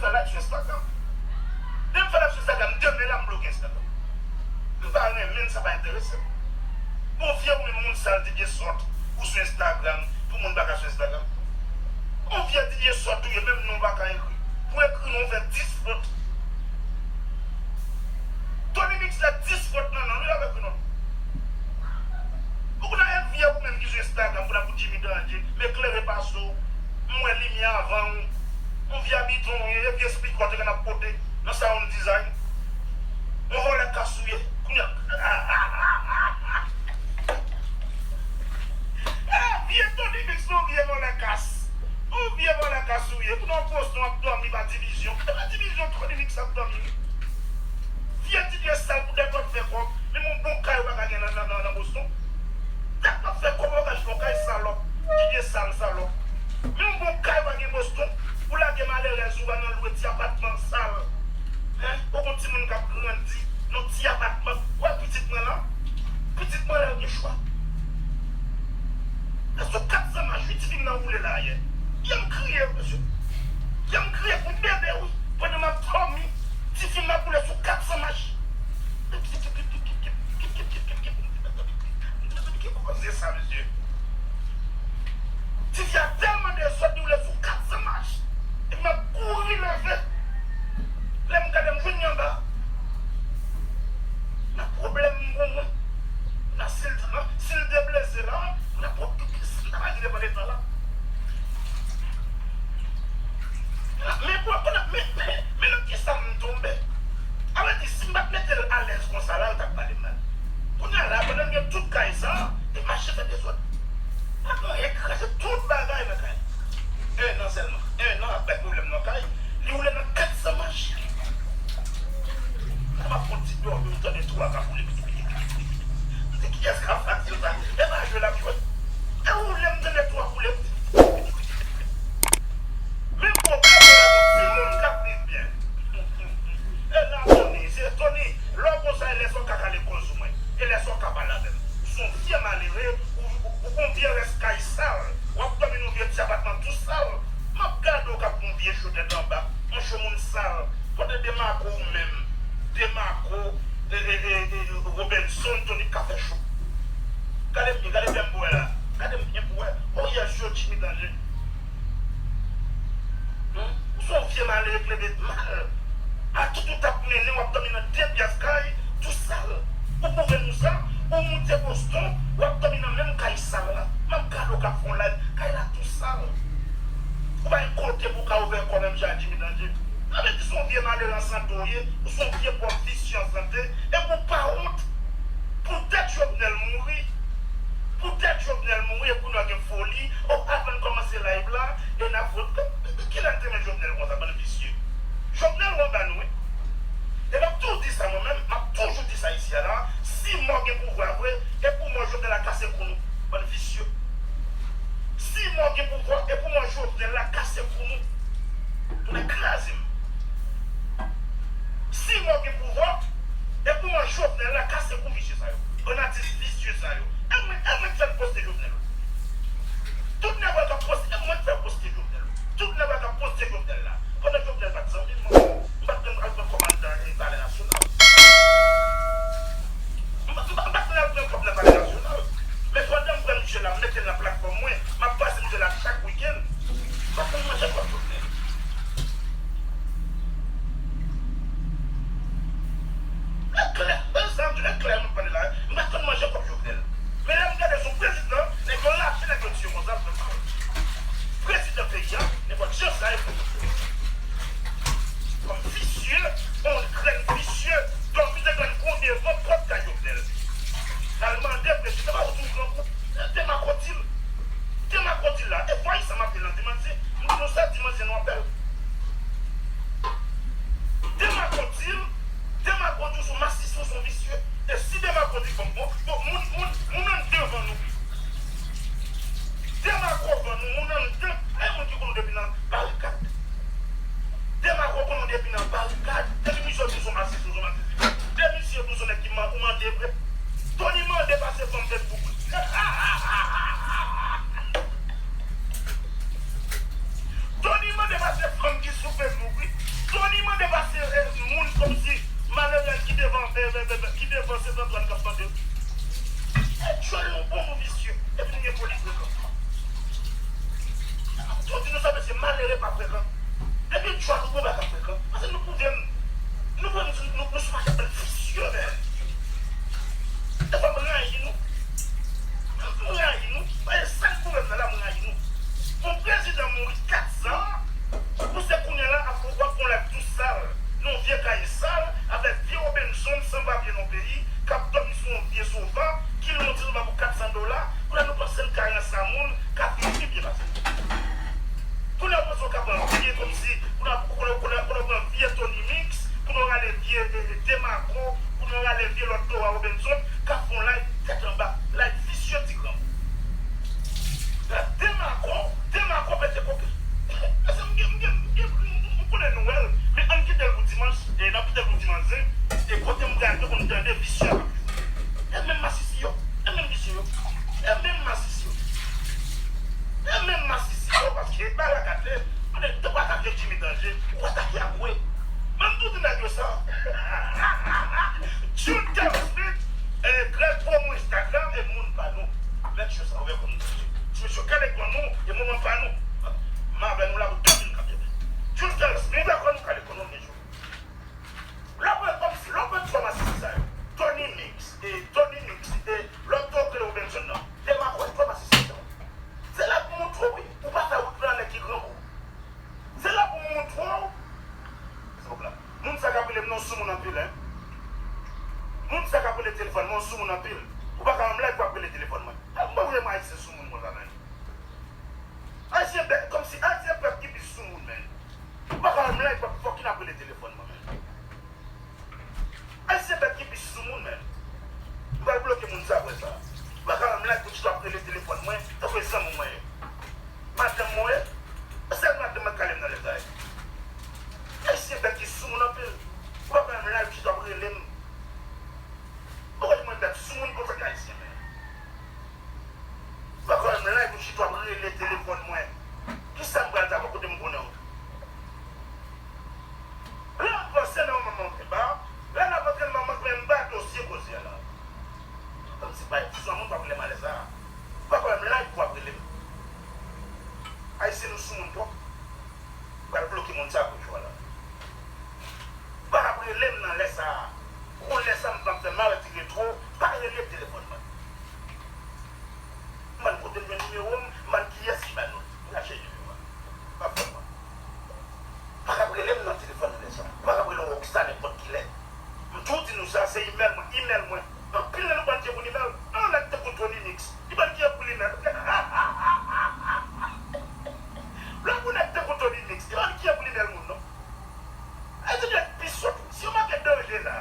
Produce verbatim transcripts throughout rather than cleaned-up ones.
fè live sou Instagram. Demen m fè live sou Instagram, demen la m bloke Instagram. M pa renmen l, sa pa enterese m. Bon, vye ou menm moun sal, ti vye sòt, ou sou Instagram, pou moun pa ka sou Instagram. Bon, vye ti vye sòt ou ye, menm non w pa ka ekri. Pou ekri non, w fè dis fot. Tony Mix la dis fot nan non, li avèk ou non. Ou konn e vye ou menm ki sou Instagram, pou la pou Jimmy Danje, m eklere pase w, m wè limyè avan w. Yon vye bidon w ye, e vye spikè w te konn ap pote nan sound design. Yon vòlè kas ou ye. Kounye a, ah, vye Tony Mix, yon vye vòlè kas. Yon vye vòlè kas ou ye. Kounye a w poste w ap dòmi pa divizyon. E pa divizyon Tony Mix ap dòmi wi. Vye ti vye sal pou dèt w ap fè kòb. Menm yon bon kay ou pa ka gen nan, nan, nan, nan Boston. Dèt w ap fè kòb ou pa ka achte yon kay, salòp. Ti vye sal, salòp. Menm yon bon kay ou pa gen Boston. Ou lage malerèz ou al nan lwe ti apatman sal. Hein? Ou gon timoun k ap grandi nan ti apatman. Ou wè pitit mwen la? Pitit mwen la gen chwa. Sou kat san mach wi, tifi m nan woule la yè. Yè m kriye, mesye. Yè m kriye pou bebe wi. Pandan m ap dòmi, tifi m ap woule sou kat san mach. Ki koze sa, mesye? Tifi a tèlman dezòd, li woule sou kat san mach. Epi m ap kouri leve. Lè m gade, m jwenn li anba. Nan pwoblèm m pou mwen. Nan si l, si l te blese la, nan pwoblèm, sa pa rive pandan tan la. Men, men, men, men nan kisa m tonbe? A vrè di, si m pa t mete l alèz konsa la, l t ap pale mal. Kounye a la, pandan m gen tout kay sa, li mache fè dezòd. Patwon kraze tout bagay nan kay. En an sèlman. En an ap bay pwoblèm nan kay. Li woule nan kat san mach. Lè m ap fè yon ti dòmi, m tande twa k ap woule. M di, kiyès k ap fasil sa? E pa jwe l ap jwe. E woule, m tande twa woule. Men pwoblèm la, timoun k ap viv byen. E la, Tony, se Tony, lè w konsa, e lè sa w ka kale kò sou mwen. E lè sa w ka pale avè m. Ou se yon vye malere, ou, ou, ou gon vye rès kay sal. W ap dòmi nan yon vye ti apatman tou sal. M ap gade w k ap pran yon vye cho tèt anba. Monchè, moun sal. Kote Demarco ou menm? Demarco, e, e, e, e, Robinson, Tony k ap fè cho. Gade m byen, gade byen pou wè la. Gade m byen pou wè. O yè, sou Jimmy Danje. Hmm? Ou se yon vye malere k leve mal. A tout ou t ap mennen, w ap dòmi nan de pyès kay, tou sal. Ou pwouve nou sa, ou moute Boston, w ap dòmi nan menm kay sal la. M ap gade w k ap fè yon live, kay la tou sal. Ou pa gen kote pou w ka ouvè kò w menm jan ak Jimmy Danje. Sa vle di se yon vye malere an sante w ye, ou se yon vye pòv visye an sante, epi w pa wont. Poutèt Jovenel mouri, poutèt Jovenel mouri, epi w nan gen foli, o, avan n kòmanse live la, e n ap vote. Kilè n te renmen Jovenel konsa, bann visye? Jovenel ou anba nou, wi. E m ap toujou di sa mwen menm, m ap toujou di sa isi a la, si mò gen pouvwa vre, e pou mò Jovenel la kase kou nou, bann visye. Si mò gen pouvwa, e pou mò Jovenel la kase kou nou. Tounen kraze m. Si mò gen pouvwa, e pou mò Jovenel la kase kou visye sa yo. Bann atis visye sa yo. E mwen, e mwen k fè l poste Jovenel. Tout nèg k ap poste, e mwen k fè poste Jovenel. Tout nèg k ap poste Jovenel la. Pandan Jovenel pa t zanmi m, mwen, m pa t konn al pran kòb anndan, e, Palè Nasyonal. M pa, m pa, m pa t konn al pran kòb nan Palè Nasyonal. Men pandan m pran misye la, m mete l nan platfòm mwen, m ap pase misye la chak wikenn. M pa t konn manje kòb Jovenel. E klè, e sa m di, e klè, m ap pale la, m pa t konn manje kòb Jovenel. Men lè m gade sou prezidan, nèg yo lache, nèg yo tiye konsa, m fè mal. ki devan se Antwàn k ap mande l. E djòl nou bon, nou visye. Epi nou gen foli frekan. Tou di nou sa, mesye, malere pa frekan. Depi djòl ou bon, pa ka frekan. Paske nou pwouve m, nou pwouve m, nou, nou sou mache bèl visye, men. Defwa m rayi nou. M rayi nou. Paske sa k pwouve m nan la, m rayi nou. Yon prezidan mouri kat zan, pou se kounye a la, ap, w ap fè yon live tou sal, nan yon vye kaye sal, avèk vye Robenson san papye nan peyi, k ap dòmi sou yon vye sofa, ki lwe yon ti sofa pou kat san dola, kounye a nou panse n ka ranse a moun, ka fini pi byen pase nou. Kounye a w panse w ka pran vye kòmsi, kounye a, kounye a, kounye a, kounye a w pran vye Tony Mix, kounye a w rale vye, e, e, Demarco, kounye a w rale vye lòt Dora Robenson, k ap fè yon live tèt anba, live visye ti grangou. Demarco, Demarco pete koke. Mesye, m gen, m gen, m gen, m, m konnen nou wè l, men ann kite l pou dimanch, e n ap kite l pou dimanch zen, e kote m pral, yo konn tande visye a. E menm masisi yo, e menm visye yo, e menm masisi yo, e menm masisi yo, paske bagay la gate, konnen te w atake Jimmy Danje, ou atake a gwe. Ban m tou di nèg yo sa. June Terrence Smith, e, Greg Promo Instagram, e moun pa nou. Mèt yo sa, ouvè kò nou. Ti mesye kale kò nou, e moman pa nou. M avè nou la pou tout moun k ap tande. June Terrence Smith, ouvè kò nou, kale kò nou, mesye. Lè w pran kòmsi, lè w pran twa masisi sa yo, Tony Mix, e, Tony Mix, e, lòt tou k rele Robenson nan, Demarco, twa masisi sa yo. Se la pou montre w, wi, ou pa fè wout lan nèg ki grangou. Se la pou montre w. Silvouplè. Moun sa k ap rele m nan soumoun anpil, en. Moun sa k ap rele telefòn mwen soumoun anpil. Ou pa ka wè m live pou ap rele telefòn mwen. M pa vle m ayisyen soumoun konsa, men. Ayisyen bèt, kòmsi ayisyen pèp ki pi soumoun, men. Ou pa ka wè m live pou ap fòkin ap rele telefòn mwen, men. Ayisyen bèt ki pi soumoun, men. M pral bloke moun sa apre sa. Ou pa ka wè m live pou chita ap rele telefòn mwen, tankou e zanmi mwen ye. Madanm mwen ye. Sèl madanm mwen k kale m nan lè sa ye. Ayisyen bèt ki soumoun anpil. Ou pa ka wè m live pou chita ap rele m. Ou konn mwen bèt soumoun konsa k ayisyen, men. Ou pa ka wè m live pou chita ap rele telefòn mwen. Kisa m pral di avè w kote m konnen w? Lè n ap panse nan manman w te ba, lè n ap antre nan manman w, men m ba dosye koze a la. Kòmsi bay ti swa moun pa vle m alèz la. Ou pa kwè m live pou ap rele m. Ayisyen nou soumoun twòp. Pral bloke moun sa pou jou a la. Pa ap rele m nan lè sa a. Gon lè sa m p ap fè mal di retwo, pa rele telefòn mwen. M bann kote m jwenn nimewo m, m bann kiyès ki ba nou l. M rache nimewo a. Pa fè mwen. Pa ka ap rele m nan telefòn nan lè sa. Pa ka ap rele yon rockstar nenpòt ki lè. M toujou di nou sa, se email mwen, email mwen. Anpil nan nou bann ki pou email. Yon nèg tankou Tony Mix, li bann ki pou email. Lè pou nèg tankou Tony Mix, li bann ki pou email moun non. Ay, ti nèg pi sòt. Si yo make danje la,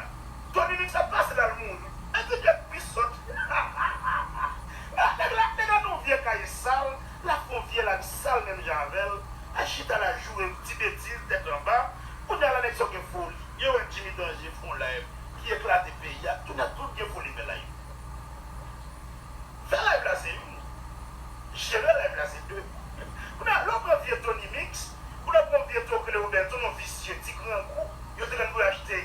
Tony Mix ap pase l al mouri. Ay, ti nèg pi sòt. Nèg la, nèg la nan yon vye kaye sal, l ap fè yon vye live sal menm jan avè l. Ay, chita la joure ti betiz tèt anba. Kounye a la, nèg sa yo gen foli. Yo wè Jimmy Danje fè yon live ki eklate peyi a. Tout nèg tout gen foli fè live. Fè live la se youn. Jere live la se de. Kounye a, lè w pran vye Tony Mix, kounye a pran vye Tokle Roberto, yon visye ti grangou, yo te konn voye achte,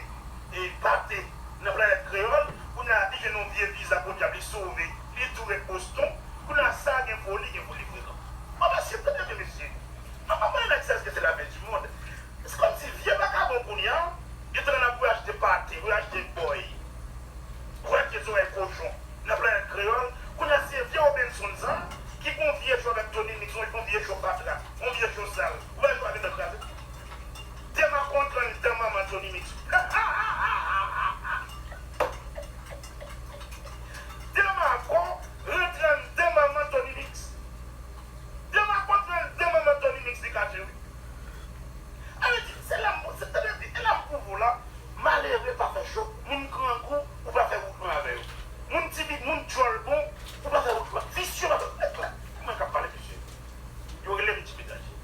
e, pate nan Planèt Kreyòl, kounye a, li jwenn yon vye viza podyab, li sove, li tou ret Boston, kounye a, sa gen foli, gen foli frekan. Bon, mesye, tande byen, mesye. An, an, an, nèg sa, èske se la fin du monde? Se kòmsi vye vakabon kounye a, yo te konn ap voye achte pate, voye achte bòy. Wè ke zorèy kochon nan Planèt Kreyòl. Kounye a se vye Robenson sa ki gon vye cho avèk Tony Mix, yon vye cho fatra, yon vye cho sal. Ou wè cho a gentan kraze. Demarco rantre anndan manman Tony Mix. Demarco rantre anndan manman Tony Mix. Demarco rantre anndan manman Tony Mix, li kache wi. Sa vle di, se la m, se, sa vle di, e la m pwouve w la, malere pa fè cho, moun grangou, ou pa fè wout mwen avè yo. Moun tibi, moun djòl bon, ou pa fè wout mwen. Visye pa fè, mwen k ap pale, mesye. Yo rele m Jimmy Danje.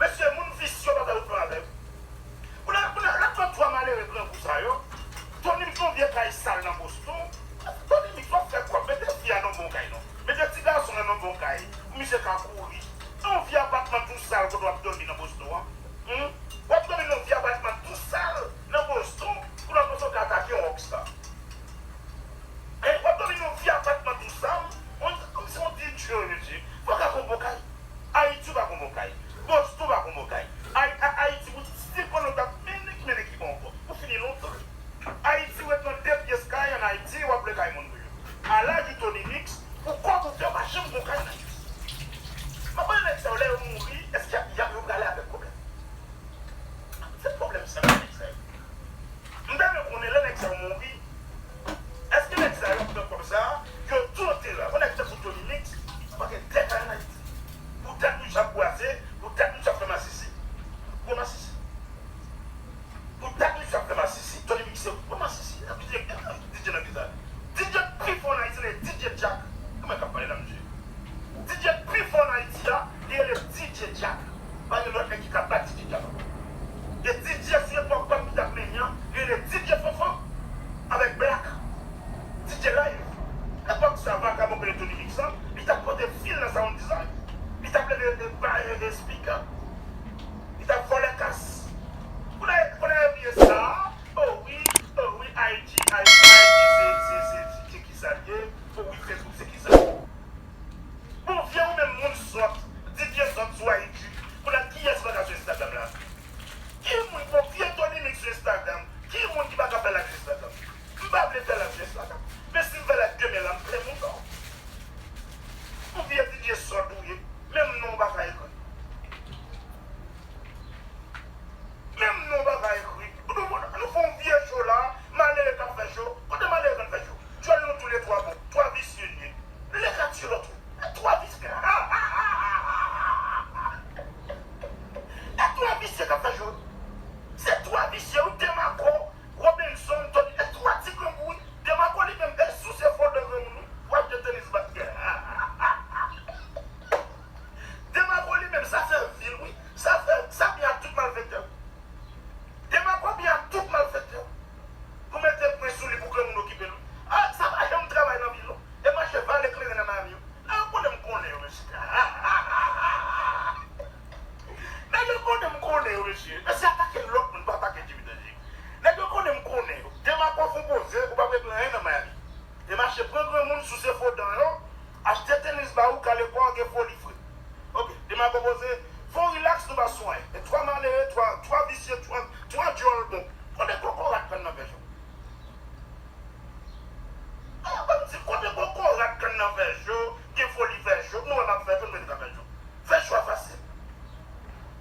Mesye, moun visye pa fè wout mwen avè yo. Kounye a, kounye a, lè pran twa malere grangou sa yo, Tony Mix yon vye kay sal nan Boston. Tony Mix w ap fè kòb, mete fi a nan bon kay non. Mete ti gason an nan bon kay, pou misye ka kouri. Yon vye apatman tou sal kote w ap dòmi nan Boston an. Hmm? W ap dòmi nan yon vye apatman tou sal nan Boston, pou w ap panse w ka atake yon rockstar. pa e, e spika. Li t ap vòlè kas. Kounye a, kounye a yo bliye sa. Oh wi, oh wi, Ayiti, Ayiti, Ayiti, se, se, se, se, se ki sa l ye. Oh wi, Facebook, se ki sa l ye. Bon, vye ou menm moun sòt, di vye sòt sou Ayiti. Kounye a, kiyès pa ka sou Instagram la? Ki moun, bon, vye Tony Mix sou Instagram? Ki moun ki pa ka fè live sou Instagram? M pa vle fè live sou Instagram. Men si m fè live demen la, m fè moun non. Ou vye di vye sòt ou ye. Menm non ou pa ka ekri. Menm non ou pa ka ekri. Nou, nou, nou fè yon vye show la, malere k ap fè show. Kote malere konn fè show? Djòl nou toulètwa bon. Twa visye n ye. Lè ka tiye lòt ou. E twa visye. E twa visye k ap fè show. Se twa visye, wi, Demako, Robinson, Tony, e twa ti grangou, wi. Demako li menm, e souse fo dan granmoun, wi. W ap jwenn tenis bat. Demako li menm, sa fè vil, wi. Sa fè, sa byen ak tout malfektè. Demako byen ak tout malfektè. Pou mete pwen sou li, pou granmoun okipe l, wi. A, sa pa janm travay nan vil, non. E mache vale kleren nan Miami, wi. Nèg yo konnen m konnen yo, mesye. Nèg yo konnen m konnen yo, mesye. Mesye atake lòt moun, pa atake Jimmy Danje. Nèg yo konnen m konnen yo. Demako fon poze, ou p ap regle anyen nan Miami. Te mache pran granmoun, souse fo dan yo, achte tenis ba ou, kale kò w, gen foli fre. Ok, Demako poze, fon rilaks, nou pa sou anyen. E twa malere, twa, twa visye, twa, twa djòl bon. Kote kokorat konn nan fè show? A, ban m di, kote kokorat konn nan fè show, gen foli fè show, nou wè m ap fè show, nou wè li ka fè show. Fè show a fasil.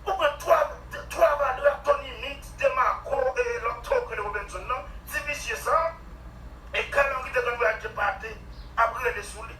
Ou pran twa, twa valè, Tony Mix, Demako, e lòt tou k rele Robinson nan, ti visye sa, e Carl Henry te konn voyaje pate, ap rele sou li.